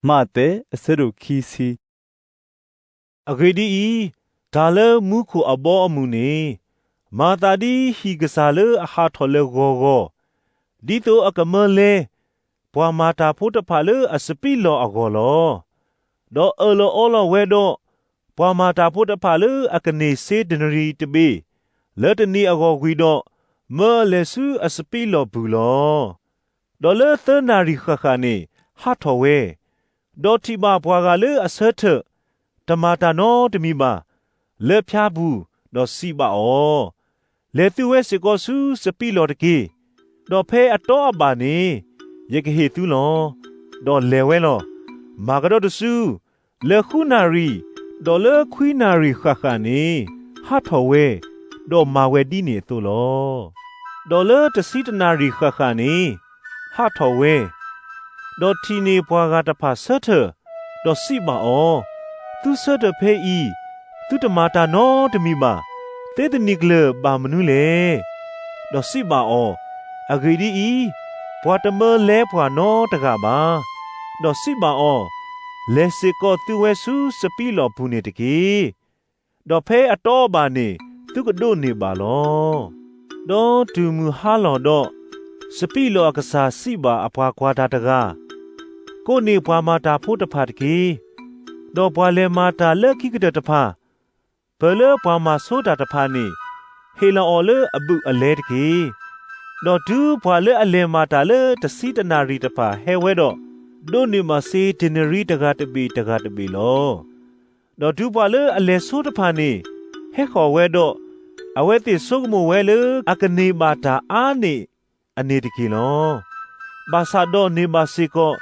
မးသဲ အဆၢဒိၣ်ခံဆံ. အဂ့ၢ်ဒ်အံၤ, တၢ်လၢမူခိၣ်အဘီအမုၢ်န့ၣ်, မၤသးဒ်ဟံၣ်ကစၢ်လၢအဟးထီၣ်လၢဂီၤဂီၤ, ဒ်သိးအကမၢလဲ ပှၤမၤတၢ်ဖိတဖၣ်လၢအစပံးလီၢ်အဂီၢ်လီၤ. ဒီးအၢၣ်လီၤအီလီၤဝဲဒီး, ပှၤမၤတၢ်ဖိတဖၣ်လၢအကန့ၢ်စ့တနရံၣ်တဘ့ၣ်, လၢတနံၤအဂီၢ်ဝံၤဒီး, မၢအလဲၤဆူအစပံးလီၢ်ပူၤလီၤ. ဒီးလၢသၢနၣ်ရံၣ်ဃၣ်ဃၣ်န့ၣ်, ဟးထီၣ်ဝဲ, ဒီးထံၣ်ဘၣ်ပှၤဂၤလၢအဆၢထၢၣ်, တမၤတၢ်နီတမံၤဘၣ်, လၢဖၠါပူၤ, ဒီးစံးဘၣ်အီၤ, လဲၤသုဝဲစ့ၢ်ကီးဆူစပံးလီၢ်တက့ၢ်. ဒီးဖဲအတီအဘၣ်န့ၣ်, ယကဟ့ၣ်သုလီၤ. ဒီးလဲၤဝဲလီၤ. မၤကဒီးတစု, လၢဃုနၣ်ရံၣ်, ဒီးလၢခွံနၣ်ရံၣ်ဃၣ်ဃၣ်န့ၣ်, ဟးထီၣ်ဝဲ, ဒီးမၤဝဲဒ်န့ၣ်အသိးလီၤ. ဒီးလၢတဆံတနၣ်ရံၣ်ဃၣ်ဃၣ်န့ၣ်, ဟးထီၣ်ဝဲ, ဒီးထံၣ်န့ၢ်ပှၤဂၤတဖၣ်ဆၢထၢၣ်, ဒီးစံးဘၣ်အီၤ, သုဆၢထၢၣ်ဖဲအံၤ, သုတမၤတၢ်နီတမံၤဘၣ်, သ့တနံၤကျၢၤဘၣ်မနုၤလဲၣ်. ဒီးစံးဘၣ်အီၤ, အဂ့ၢ်ဒ်အံၤ, ပှၤတမၢလဲပှၤနီတဂၤဘၣ်. ဒီးစံးဘၣ်အီၤ, လဲၤစ့ၢ်ကီးသုဝဲဆူစပံးလီၢ်ပူၤန့ၣ်တက့ၢ်. ဒီးဖဲအတီအဘၣ်န့ၣ်, သုကဒိးန့ၢ်ဘၣ်လီၤ. ဒီးတုၤမုၢ်ဟါလီၤဒီး, စပံးလီၢ်အကစၢ်စံးဘၣ်အပှၤကွၢ်တၢ်တဂၤ, ကိးန့ၢ်ပှၤမၤတၢ်ဖိတဖၣ်တက့ၢ်. ဒီးပှၤလဲၤမၤတၢ်လၢခံကတၢၢ်တဖၣ်, ပၢၢ်လၢပှၤမၤဆိတၢ်တဖၣ်န့ၣ်, ဟ့ၣ်လီၤအီၤလၢအဘူးအလဲတက့ၢ်. ဒီးတုၤပှၤလၢအလဲၤမၤတၢ်လၢတဆံတနၣ်ရံၣ်တဖၣ်ဟဲဝဲဒီး, ဒိးန့ၢ်ဘၣ်စ့တနရံၣ်တဂၤတဘ့ၣ်တဂၤတဘ့ၣ်လီၤ. ဒီးတုၤပှၤလၢအလဲၤဆိတဖၣ်န့ၣ်, ဟဲဃီၤဝဲဒီး, အဝဲသ့ၣ်ဆိကမိၣ်ဝဲလၢအကန့ၢ်ဘၣ်တၢ်အါန့ၢ်အန့ၣ်တက့ၢ်လီၤ. ဘၣ်ဆၣ်ဒီးန့ၢ်ဘၣ်စ့ၢ်ကီး,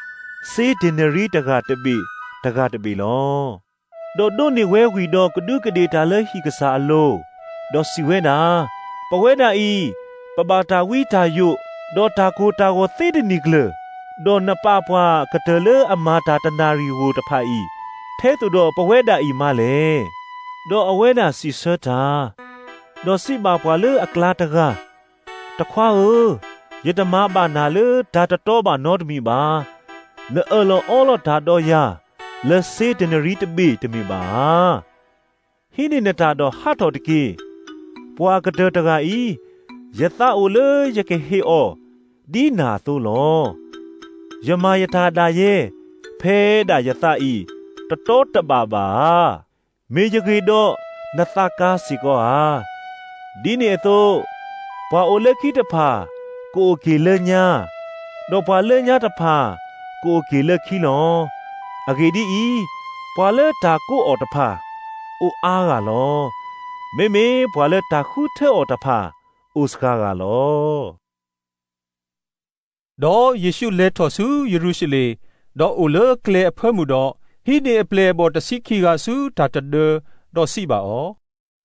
စ့တနရံၣ်တဂၤတဘ့ၣ်တဂၤတဘ့ၣ်လီၤ. ဒီးဒိးန့ၢ်ဝဲဝံၤဒီးကဒူးကဒ့ၣ်တၢ်လၢဟံၣ်ကစၢ်အလိၤ, ဒီးစံးဝဲဒၣ်, ပဝဲဒၣ်အံၤ, ပဘၣ်တၢ်ဝံတၢ်ယိး, ဒီးတၢ်ကိၢ်တၢ်ဂီၤသ့တနံၤကျၢၤ, ဒီးနပာ်ပှၤကတၢၢ်လၢအမၤတၢ်တနၣ်ရံၣ်ဧိၤတဖၣ်အံၤ, ထဲသိးဒီးပဝဲဒၣ်အံၤမးလဲၣ်. ဒီးအဝဲဒၣ်စံးဆၢတၢ်, ဒီးစံးဘၣ်ပှၤလၢအကျါတဂၤ, တခွါဧၢ, ယတမၤဘၣ်နၤလၢတၢ်တတီဘၣ်နီတမံၤဘၣ်. နအၢၣ်လီၤအီလီၤတၢ်ဒီးယၤ, လၢစ့တနရံၣ်တဘ့ၣ်တမ့ၢ်ဘၣ်ဧါ. ဟံးန့ၢ်နတၢ်ဒီးဟးထီၣ်တက့ၢ်. ပှၤကတၢၢ်တဂၤအံၤ, ယသးအိၣ်လၢယကဟ့ၣ်အီၤ, ဒ်နၤအသိးလီၤ. ယမၤယတၢ်ဒၣ်ယဲ, ဖဲဒၣ်ယသးအံၤ, တတီတဘၣ်ဘၣ်ဧါ. မ့ၢ်ယဂ့ၢ်ဒီးနသးကါစ့ၢ်ကီးဧါ. ဒ်န့ၣ်အသိး, ပှၤအိၣ်လၢခံတဖၣ်, ကအိၣ်က့ၤလၢညါ, ဒီးပှၤလၢညါတဖၣ်, ကအိၣ်က့ၤလၢခံလီၤ. အဂ့ၢ်ဒ်အံၤ, ပှၤလၢတၢ်ကိးအီၤတဖၣ်, အိၣ်အါဂၤလီၤ. မ့မ့ၢ်ပှၤလၢတၢ်ဃုထၢအီၤတဖၣ်, အိၣ်စှၤဂၤလီၤ. ဒီးယ့ၣ်ၡူးလဲၤထီၣ်ဆူယရူၤၡလ့ၣ်, ဒီးအိၣ်လၢကျဲအဖၢမုၢ်ဒီး, ဟံးန့ၢ်အပျဲၢ်အဘီၣ်တဆံခံဂၤဆူတၢ်တဒၢ, ဒီးစံးဘၣ်အီၤ,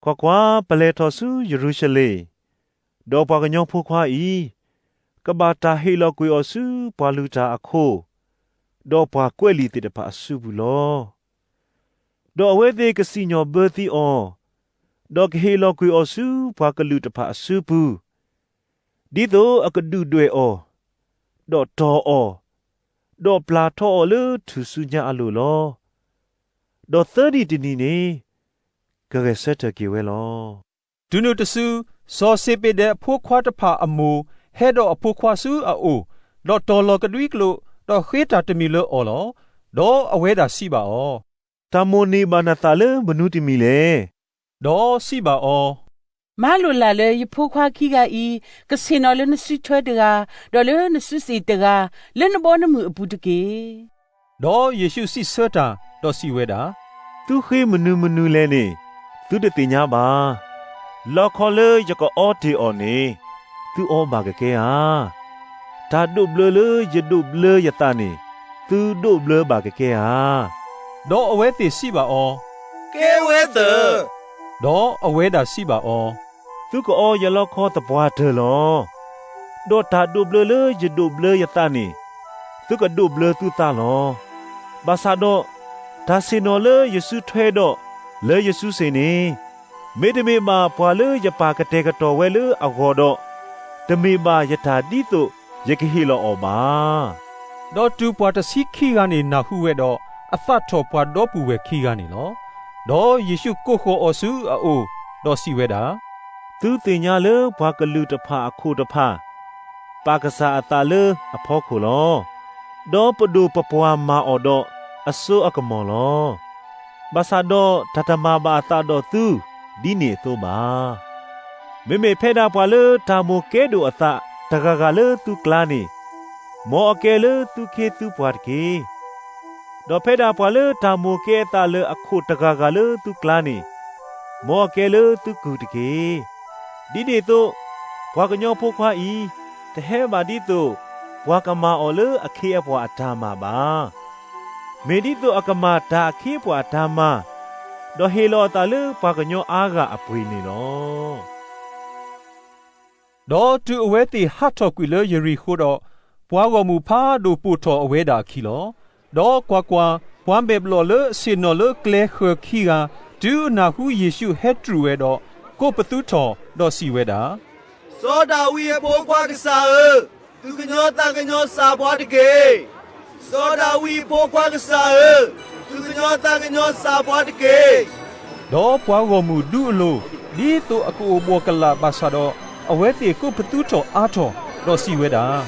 ကွၢ်ကွၢ်, ပလဲၤထီၣ်ဆူယရူၤၡလ့ၣ်, ဒီးပှၤကညီဖိခွါအံၤ, ကဘၣ်တၢ်ဟ့ၣ်လီၤကွံာ်အီၤဆူပှၤလုၢ်တၢ်အခိၣ်, ဒီးပှၤကွဲးလံာ်သ့ၣ်တဖၣ်အစုပူၤလီၤ. ဒီးအဝဲသ့ၣ်ကစံၣ်ညီၣ်ဘၢသံအီၤ, ဒီးကဟ့ၣ်လီၤကွံာ်အီၤဆူပှၤကလုာ်တဖၣ်အစုပူၤ, ဒ်သိးအကဒုၣ်ဒွဲၣ်အီၤ, ဒီးတီၢ်အီၤ, ဒီးပျၢ်ထီအီၤလၢထူၣ်စုညါအလိၤလီၤ. ဒီးသၢနံၣ်တနံၤန့ၣ်, ကဂဲၤဆၢထၢၣ်က့ၤဝဲလီၤ. တုၤနုၤတစု, စီၤစ့းဘ့းဒဲးအဖိခွါတဖၣ်အမိၢ်ဟဲဒီးအဖိခွါဆူအအိၣ်, ဒီးတီၢ်လီၤကဒွံကျိာ်, ဒီးဃ့တၢ်တမံၤလၢအီၤလီၤ. ဒီးအဝဲဒၣ်စံးဘၣ်အီၤ, တၢ်မိၣ်န့ၢ်ဘၣ်နသးလၢမနုၤတမံၤလဲၣ်. ဒီးစံးဘၣ်အီၤ, မၤလိာ်လၢ်လၢယဖိခွါခံဂၤအံၤ, ကဆ့ၣ်နီၤလၢနစုထွဲတဂၤ, ဒီးလၢနစုစ့ၣ်တဂၤ, လၢနဘီနမုၢ်အပူၤတက့ၢ်. ဒီးယ့ၣ်ၡူးစံးဆၢတၢ်, ဒီးစံးဝဲဒၣ်, သုဃ့မနုၤမနုၤလဲၣ်န့ၣ်, သုတသ့ၣ်ညါဘၣ်. လီခီလၢယကအီတ့ၢ်အီၤန့ၣ်, သုအီဘၣ်ကကဲဧါ. တၢ်ဒိးဘျၢလၢယဒိးဘျၢယသးန့ၣ်, သုဒိးဘျၢဘၣ်ကကဲဧါ. ဒီးအဝဲသ့ၣ်စံးဘၣ်အီၤ, ကဲဝဲသၢၣ်. ဒီးအဝဲဒၣ်စံးဘၣ်အီၤ, သုကအီယလီခီသပှၢ်တၢၢ်လီၤ. ဒီးတၢ်ဒိးဘျၢလၢယဒိးဘျၢယသးန့ၣ်, သုကဒိးဘျၢသုသးလီၤ. ဘၣ်ဆၣ်ဒီး, တၢ်ဆ့ၣ်နီၤလၢယစုထွဲဒီးလၢယစုစ့ၣ်န့ၣ်, မ့တမ့ၢ်ဘၣ်ပှၤလၢယပာ်ကတဲာ်ကတီၤဝဲလၢအဂီၢ်ဒီး, တမ့ၢ်ဘၣ်ယတၢ်ဒ်သိးယကဟ့ၣ်လီၤအီၤဘၣ်. ဒီးတုၤပှၤတဆံခံဂၤန့ၣ်နၢ်ဟူဝဲဒီး, အသးထီၣ်ပှၤဒီပုၢ်ဝဲၢ်ခံဂၤန့ၣ်လီၤ. ဒီးယ့ၣ်ရှူးကိးဃီၤအီၤဆူအအိၣ်, ဒီးစံးဝဲဒၣ်, သုသ့ၣ်ညါလၢပှၤကလုာ်တဖၣ်အခိၣ်တဖၣ် ပာ်ကစၢ်အသးလၢအဖီခိၣ်လီၤ. ဒီးပဒိၣ်ပပှၢ်မၤအီၤဒီးအစိအကမီၤလီၤ. ဘၣ်ဆၣ်ဒီးတၢ်တမၤဘၣ်အသးဒီးသုဒ်န့ၣ်အသိးဘၣ်. မ့မ့ၢ်ဖဲဒၣ်ပှၤလၢတၢ်မိၣ်ကဲဒိၣ်အသးတဂၤဂၤလၢသုကျါန့ၣ်, မ်အကဲလၢသုခ့သုပှၤတက့ၢ်. ဒီးဖဲဒၣ်ပှၤလၢတၢ်မိၣ်ကဲအသးလၢအခိၣ်တဂၤဂၤလၢသုကျါန့ၣ်, မ်အကဲလၢသုကုၢ်တက့ၢ်. ဒ်န့ၣ်အသိး, ပှၤကညီဖိခွါအံၤ တဟဲဘၣ်ဒ်သိးပှၤကမၤအီၤလၢအခ့အပှၤအတၢ်မၤဘၣ်. မ့ၢ်ဒ်သိးအကမၤတၢ်အခ့အပှၤအတၢ်မၤ, ဒီးဟ့ၣ်လီၤအသးလၢပှၤကညီအါဂၤအပှ့ၤန့ၣ်လီၤ. ဒီးတုၤအဝဲသ့ၣ်ဟးထီၣ်ကွံာ်လၢယရံၤဃိဒီး, ပှၤဂီၢ်မုၢ်ဖးဒိၣ်ပိာ်ထီၣ်အဝဲဒၣ်အခံလီၤ. ဒီးကွၢ်ကွၢ်, ပှၤမဲာ်ဘျီၣ်လၢအဆ့ၣ်နီၤလၢကျဲဃၢၤခံဂၤ, တုၤနၢ်ဟူယ့ၣ်ရှူးဟဲတြူာ်ဝဲဒီး, ကိးပသူထီၣ်, ဒီးစံးဝဲဒၣ်, စီၤဒၤဝံးအဖိခွါကစၢ်ဧၢ, သူၣ်ကညီၤသးကညီၤစၢ်ပှၤတက့ၢ်. စီၤဒၤဝံးအဖိခွါကစၢ်ဧၢ, သူၣ်ကညီၤသးကညီၤစၢ်ပှၤတက့ၢ်. ဒီးပှၤဂီၢ်မုၢ်ဒူအလိၤ, ဒ်သိးအကအိၣ်ဘှီၣ်ကလာ်ဘၣ်ဆၣ်ဒီး, အဝဲသ့ၣ်ကိးပသူထီၣ်အါထီၣ်, ဒီးစံးဝဲဒၣ်,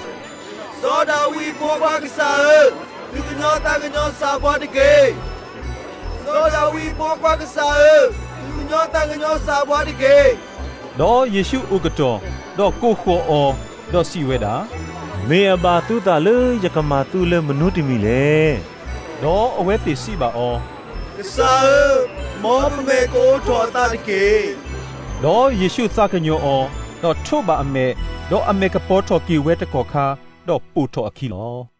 စီၤဒၤဝံးအဖိခွါကစၢ်ဧၢ, သူၣ်ကညီၤသးကညီၤစၢ်ပှၤတက့ၢ်. စီၤဒၤဝံးအဖိခွါကစၢ်ဧၢ, သူၣ်ကညီၤသးကညီၤစၢ်ပှၤတက့ၢ်. ဒီးယ့ၣ်ရှူးအိၣ်ကတီၢ်, ဒီးကိးဃီၤအီၤ, ဒီးစံးဝဲဒၣ်, မ့ၢ်အဘၣ်သုသးလၢယကမၤသုလၢမနုၤတမံၤလဲၣ်. ဒီးအဝဲသ့ၣ်စံးဘၣ်အီၤ, ကစၢ်ဧၢ, မ်ပမဲာ်ကအိးထီၣ်အသးတက့ၢ်. ဒီးယ့ၣ်ရှူးသးကညီၤအီၤ, ဒီးထိးဘၣ်အမဲာ်, ဒီးအမဲာ်ကပီၤထီၣ်က့ၤဝဲတကီၢ်ခါ, ဒီးပိာ်ထီၣ်အခံလီၤ.